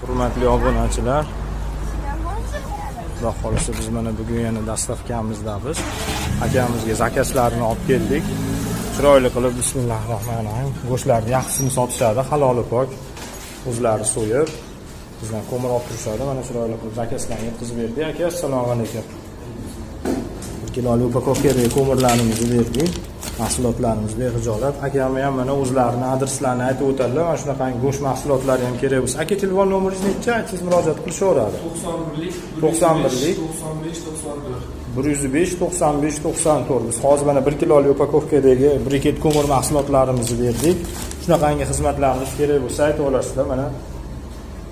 Hurmatli obunachilar, Xudo xohlasa biz mana bugun yana доставка mizdamiz. Akamizga заказ larni olib keldik. Chiroyli qilib, bismillahir rohmanir rohim. Go'shtlarni yaxshisini sotishadi, haloli pok. O'zlari so'yib, bizdan ko'mir olib turishadi. Mana chiroyli qilib заказ larni yetkazib berdik. Aka, assalomu alaykum. 1 kiloli упаковка dagi ko'mirlarimizni berdik. Mahsulotlarimiz behijolat. Akamni ham mana o'zlarini adreslarini aytib o'tadilar. Mana shunaqangi go'sht mahsulotlari ham kerak bo'lsa. Aka, telefon nomeringiz necha? Aytsangiz, murojaat qilishaveradi. 91lik. 91lik. 95 94. 105 95 94. Biz hozir mana 1 kiloli упаковка dagi briket ko'mir mahsulotlarimizni berdik. Shunaqangi xizmatlarimiz kerak bo'lsa, aytib olasizlar. Mana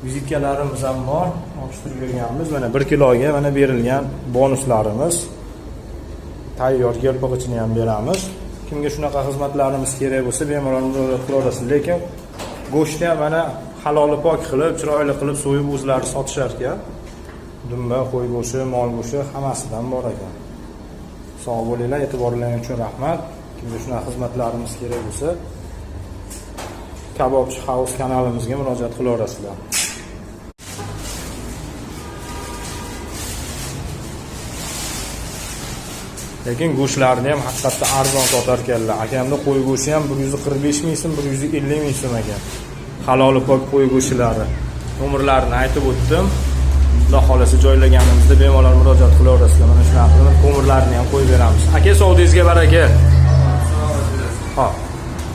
визитка larimiz ham bor, yopishtirib berganmiz. Mana 1 kiloga mana berilgan bonuslarimiz. Tayyor yelpig'ichini ham beramiz. Kimga shunaqa xizmatlarimiz kerak bo'lsa, bemalol murojaat qila olasiz. Lekin go'shtni ham mana haloli pok qilib, chiroyli qilib so'yib o'zlari sotishar ekan. Dumba, qo'y go'shti, mol go'shti hammasidan bor ekan. Sog' bo'linglar, e'tiborlaring uchun rahmat. Kimga shunaqa xizmatlarimiz kerak bo'lsa, Kabobchi House kanalimizga murojaat qilaverasizlar. Lekin go'shtlarni ham haqiqatda arzon sotar ekanlar. Akamda qo'y go'shti ham 145 ming so'm, 150 ming so'm ekan. Haloli pok qo'y go'shtlari. Nomerlarini aytib o'tdim. Xudo xohlasa joylaganimizda bemalol murojaat qilaverasizlar. Mana shunaqa qilib ko'mirlarni ham qo'yib beramiz. Aka, savdongizga baraka. Hop.